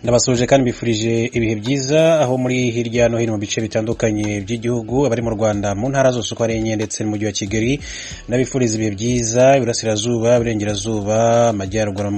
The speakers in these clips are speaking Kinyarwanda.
Ndabasuhuje kandi mbifurije ibihe byiza aho muri hirya no hino mu bice bitandukanye by'igihugu, abari mu Rwanda mu ntara zose uko ari enye ndetse n'umujyi wa Kigali. Ndabifuriza ibihe byiza, Iburasirazuba, Iburengerazuba, Amajyaruguru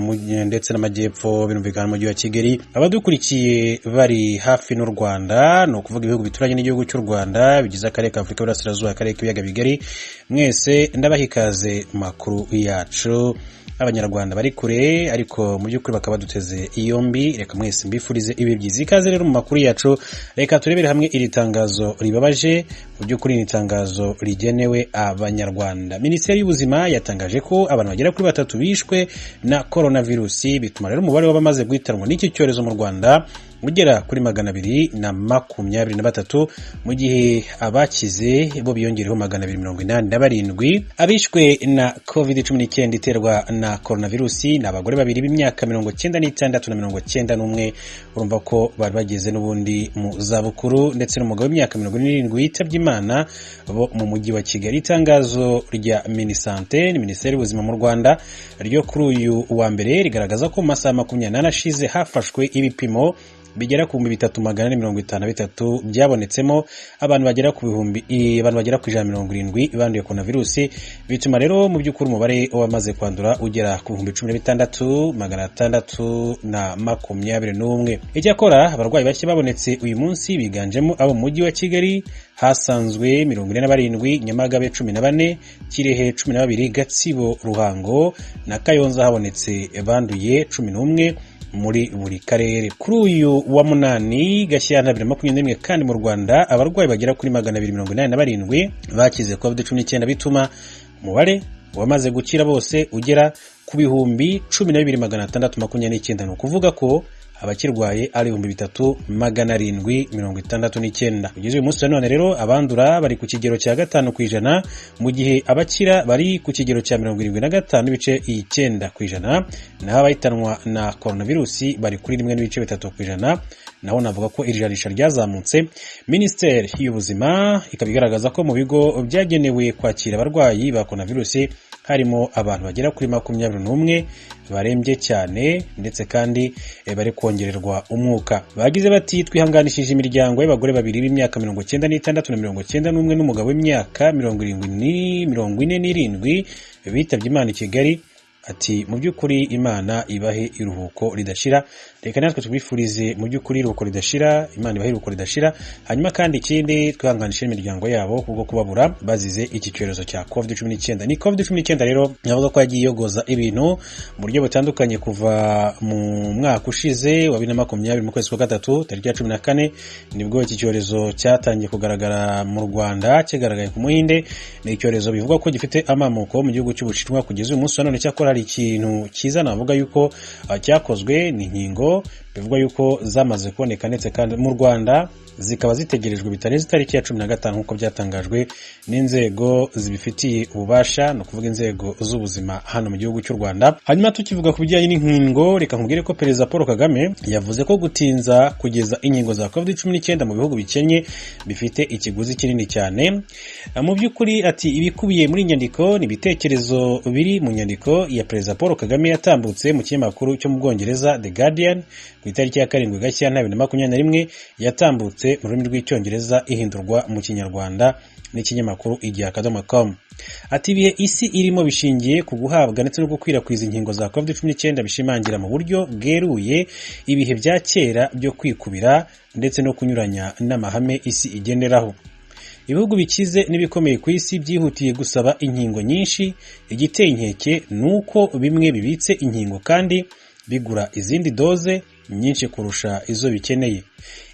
ndetse n'Amajyepfo, birumvikana mu mujyi wa Kigali. Abadukurikiye bari hafi n'u Rwanda, ni ukuvuga ibihugu bituranye n'igihugu cy'u Rwanda bigize akarere ka Afurika y'Iburasirazuba, akarere k'ibiyaga bigari, mwese ndabaha ikaze mu makuru yacu. Abanyarwanda bari kure ariko mu by'ukuri bakaba baduteze yombi, reka mwese mbifurize ibihe byiza. Ikaze rero mu makuru yacu. Reka turebere hamwe iri tangazo ribabaje. Mu by'ukuri ni itangazo rigenewe Abanyarwanda. Minisiteri y'Ubuzima yatangaje ko abantu bagera kuri batatu bishwe na coronavirusi, bituma rero umubare w'abamaze guhitanwa n'iki cyorezo mu Rwanda ugera kuri 223, mu gihe abakize bo biyongereho 287. Abishwe na COVID-19 iterwa na coronavirusi ni abagore babiri b'imyaka 96 na 91, urumva ko bari bageze n'ubundi mu zabukuru, ndetse n'umugabo w'imyaka 47 yitabye Imana, bo mu mujyi wa Kigali. Itangazo rya Minisante, ni Minisiteri y'Ubuzima mu Rwanda, ryo kuri uyu wa mbere rigaragaza ko mu masaha 24 ashize hafashwe ibipimo bigera ku 3453, byabonetsemo abantu bagera ku bihumbi, abantu bagera ku 170 banduye coronavirusi, bituma rero mu by'ukuri umubare w'abamaze kwandura ugera ku 16,621. Icyakora abarwayi bashya babonetse uyu munsi biganjemo abo mu mujyi wa Kigali, hasanzwe 47, Nyamagabe 14, Kirehe 12, Gatsibo, Ruhango na Kayonza habonetse banduye 11 muri buri karere. Kuri uyu wa 8 Gashyantare 2021 kandi, mu Rwanda abarwayi bagera kuri 287 bakize COVID-19, bituma umubare wamaze gukira bose ugera ku 12,629. Ni ukuvuga ko abakirwaye ari 3769. Kugeza uyu munsi wa none rero, abandura bari ku kigero cya 5%, mu gihe abakira bari ku kigero cya 75.9%, naho abahitanwa na coronavirusi bari kuri 1.3%. Naho navuga ko iri janisha ryazamutse. Minisiteri y'Ubuzima ikaba igaragaza ko mu bigo byagenewe kwakira abarwayi ba coronavirusi harimo abantu bagera kuri 21 barembye cyane, ndetse kandi bari kongererwa umwuka. Bagize bati: "Twihanganishije imiryango y'abagore babiri b'imyaka 96 na 91 n'umugabo w'imyaka 77 bitabye Imana i Kigali." Ati: "Mu by'ukuri Imana ibahe iruhuko ridashira." Reka natwe tubifurize mu by'ukuri iruhuko ridashira, Imana ibahe iruhuko ridashira. Hanyuma kandi ikindi, twihanganishe imiryango yabo kubwo kubabura bazize iki cyorezo cya COVID-19. Ni COVID-19 rero navuga ko yagiye yogoza ibintu mu buryo butandukanye kuva mu mwaka ushize wa 2020. Mu kwezi kwa gatatu, tariki ya 14, nibwo iki cyorezo cyatangiye kugaragara mu Rwanda, kigaragaye ku Muhinde. Ni icyorezo bivugwa ko gifite amamuko mu gihugu cy'Ubushinwa. Kugeza uyu munsi wa none cyakora hari ikintu cyiza navuga yuko cyakozwe, ni inkingo bivugwa yuko zamaze kuboneka, ndetse kandi mu Rwanda zikaba zitegerejwe bitarenze itariki ya 15, nk'uko byatangajwe n'inzego zibifitiye ububasha, ni ukuvuga inzego z'ubuzima hano mu gihugu cy'u Rwanda. Hanyuma tukivuga ku bijyanye n'inkingo, reka nkubwire ko Perezida Paul Kagame yavuze ko gutinza kugeza inkingo za COVID-19 mu bihugu bikennye bifite ikiguzi kinini cyane. Mu by'ukuri ati: "Ibikubiye muri nyandiko ni ibitekerezo biri mu nyandiko ya Perezida Paul Kagame yatambutse mu kinyamakuru cyo mu Bwongereza The Guardian ku itariki ya 7 Gashyantare 2021, yatambutse mu rurimi rw'Icyongereza, ihindurwa mu Kinyarwanda n'ikinyamakuru igihe.com." Ati: "Ibihe isi irimo bishingiye ku guhabwa ndetse no gukwirakwiza inkingo za COVID-19 bishimangira mu buryo bweruye ibihe bya kera byo kwikubira ndetse no kunyuranya n'amahame isi igenderaho. Ibihugu bikize n'ibikomeye ku isi byihutiye gusaba inkingo nyinshi. Igiteye inkeke ni uko bimwe bibitse inkingo kandi bigura izindi doze nyinshi kurusha izo bikeneye.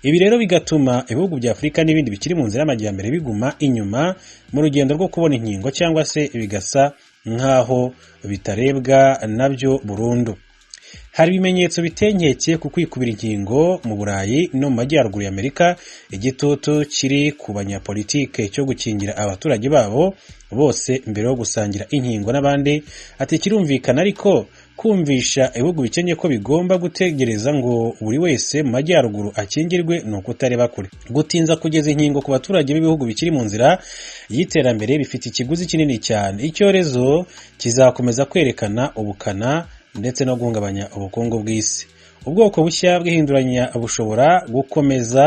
Ibi rero bigatuma ibihugu bya Afurika n'ibindi bikiri mu nzira y'amajyambere biguma inyuma mu rugendo rwo kubona inkingo, cyangwa se bigasa nk'aho bitarebwa nabyo burundu. Hari ibimenyetso bitenkeke ku kwikubira inkingo mu Burayi no mu majyaruguru y'Amerika. Igitutu kiri ku banyapolitike cyo gukingira abaturage babo bose mbere yo gusangira inkingo n'abandi," ati, "kirumvikana, ariko kumvisha ibihugu bikennye ko bigomba gutegereza ngo buri wese mu majyaruguru akingirwe ni ukutareba kure. Gutinza kugeza inkingo ku baturage b'ibihugu bikiri mu nzira y'iterambere bifite ikiguzi kinini cyane. Icyorezo kizakomeza kwerekana ubukana ndetse no guhungabanya ubukungu bw'isi." Ubwoko bushya bw'ihinduranya bushobora gukomeza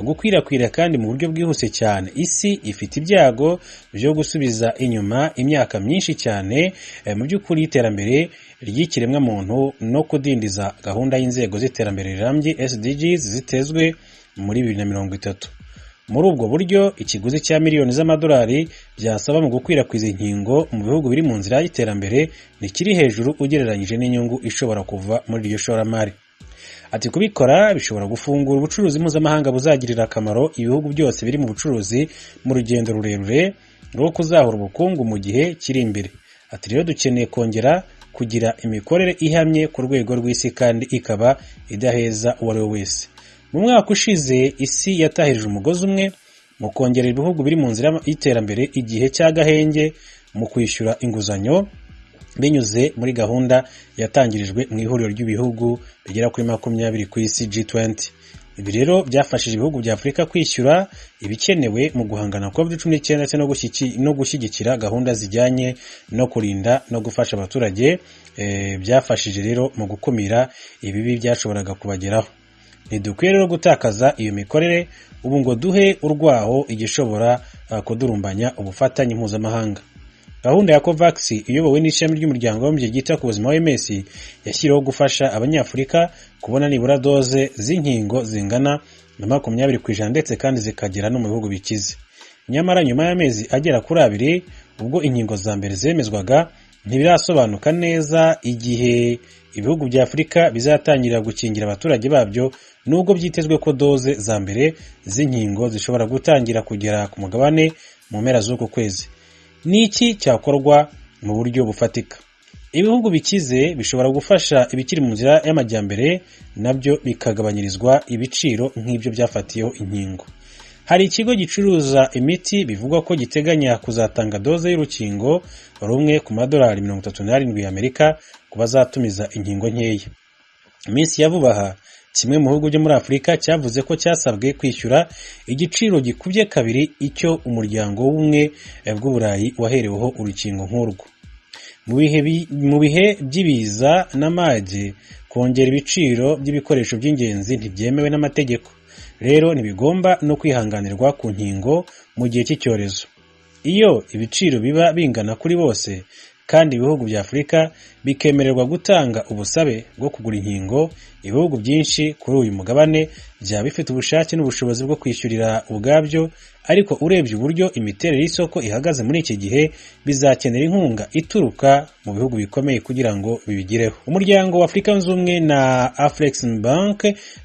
gukwirakwira kandi mu buryo bwihuse cyane. Isi ifite ibyago byo gusubiza inyuma imyaka myinshi cyane mu by'ukuri y'iterambere ry'ikiremwamuntu no kudindiza gahunda y'inzego z'iterambere rirambye, SDGs, zitezwe muri 2030. Muri ubwo buryo, ikiguzi cya miliyoni z'amadolari byasaba mu gukwirakwiza inkingo mu bihugu biri mu nzira y'iterambere ntikiri hejuru ugereranyije n'inyungu ishobora kuva muri iryo shoramari. Ati: "Kubikora bishobora gufungura ubucuruzi mpuzamahanga buzagirira akamaro ibihugu byose biri mu bucuruzi mu rugendo rurerure rwo kuzahura ubukungu mu gihe kiri imbere." Ati: "Rero dukeneye kongera kugira imikorere ihamye ku rwego rw'isi kandi ikaba idaheza uwo ari we wese." Mu mwaka ushize, isi yatahirije umugozi umwe mu kongerera ibihugu biri mu nzira y'iterambere igihe cy'agahenge mu kwishyura inguzanyo, binyuze muri gahunda yatangirijwe mu ihuriro ry'ibihugu bigera kuri 20 ku isi, G20. Ibi rero byafashije ibihugu bya Afurika kwishyura ibikenewe mu guhangana COVID-19 ndetse no gushyigikira gahunda zijyanye no kurinda no gufasha abaturage. Byafashije rero mu gukumira ibibi byashoboraga kubageraho. Ntidukwiye rero gutakaza iyo mikorere ubu ngo duhe urwaho igishobora kudurumbanya ubufatanye mpuzamahanga. Gahunda ya COVAX, iyobowe n'ishami ry'Umuryango w'Abibumbye ryita ku buzima, OMS, yashyiriweho gufasha Abanyafurika kubona nibura doze z'inkingo zingana na 20%, ndetse kandi zikagera no mu bihugu bikize. Nyamara nyuma y'amezi agera kuri 2 ubwo inkingo za mbere zemezwaga, ntibirasobanuka neza igihe ibihugu bya Afurika bizatangira gukingira abaturage babyo, nubwo byitezwe ko doze za mbere z'inkingo zishobora gutangira kugera ku mugabane mu mpera z'uku kwezi. Ni iki cyakorwa mu buryo bufatika? Ibihugu bikize bishobora gufasha ibikiri mu nzira y'amajyambere, nabyo bikagabanyirizwa ibiciro nk'ibyo byafatiyeho inkingo. Hari ikigo gicuruza imiti bivugwa ko giteganya kuzatanga doze y'urukingo rumwe ku madolari 37 y'Amerika ku bazatumiza inkingo nkeya. Iminsi ya vuba aha, kimwe mu bihugu byo muri Afurika cyavuze ko cyasabwe kwishyura igiciro gikubye kabiri icyo Umuryango w'Ubumwe bw'Uburayi wahereweho urukingo nk'urwo. Mu bihe by'ibiza n'amage, kongera ibiciro by'ibikoresho by'ingenzi ntibyemewe n'amategeko, rero ntibigomba no kwihanganirwa ku nkingo mu gihe cy'icyorezo. Iyo ibiciro biba bingana kuri bose kandi ibihugu bya Afurika bikemererwa gutanga ubusabe bwo kugura inkingo, ibihugu byinshi kuri uyu mugabane byaba bifite ubushake n'ubushobozi bwo kwishyurira ubwabyo. Ariko urebye uburyo imiterere y'isoko ihagaze muri iki gihe, bizakenera inkunga ituruka mu bihugu bikomeye kugira ngo bibigereho. Umuryango wa Afurika Yunze Ubumwe na Afreximbank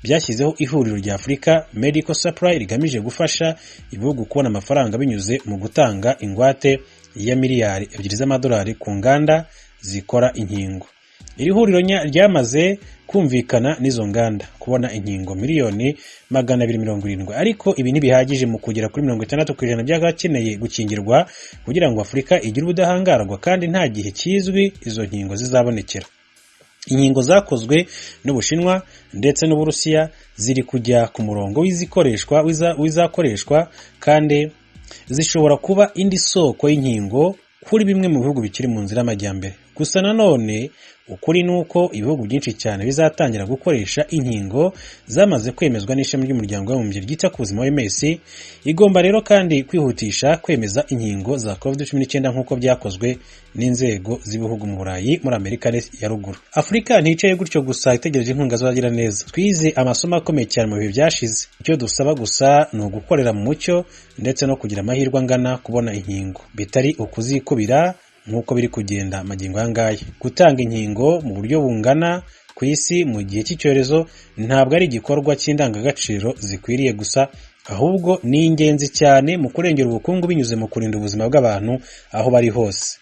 byashyizeho ihuriro rya Afurika Medical Supply rigamije gufasha ibihugu kubona amafaranga binyuze mu gutanga ingwate ya miliyari 2 z'amadolari ku nganda zikora inkingo. Iri huriro ryamaze kumvikana n'izo nganda kubona inkingo miliyoni 270, ariko ibi ntibihagije mu kugera kuri 60% by'abakeneye gukingirwa kugira ngo Afurika igire ubudahangarwa, kandi nta gihe kizwi izo nkingo zizabonekera. Inkingo zakozwe n'Ubushinwa ndetse n'Uburusiya ziri kujya ku murongo w'izikoreshwa w'izakoreshwa, kandi zishobora kuba indi soko y'inkingo kuri bimwe mu bihugu bikiri mu nzira y'amajyambere. Gusa nanone ukuri ni uko ibihugu byinshi cyane bizatangira gukoresha inkingo zamaze kwemezwa n'ishami ry'Umuryango w'Abibumbye ryita ku buzima, OMS. Igomba rero kandi kwihutisha kwemeza inkingo za COVID-19 nk'uko byakozwe n'inzego z'ibihugu mu Burayi, muri Amerika ya Ruguru. Afurika ntiyicaye gutyo gusa itegereje inkunga z'abagira neza. Twize amasomo akomeye cyane mu bihe byashize. Icyo dusaba gusa ni ugukorera mu mucyo ndetse no kugira amahirwe angana kubona inkingo, bitari ukuzikubira nk'uko biri kugenda magingo aya ngaya. Gutanga inkingo mu buryo bungana ku isi mu gihe cy'icyorezo ntabwo ari igikorwa cy'indangagaciro zikwiriye gusa, ahubwo ni ingenzi cyane mu kurengera ubukungu binyuze mu kurinda ubuzima bw'abantu aho bari hose.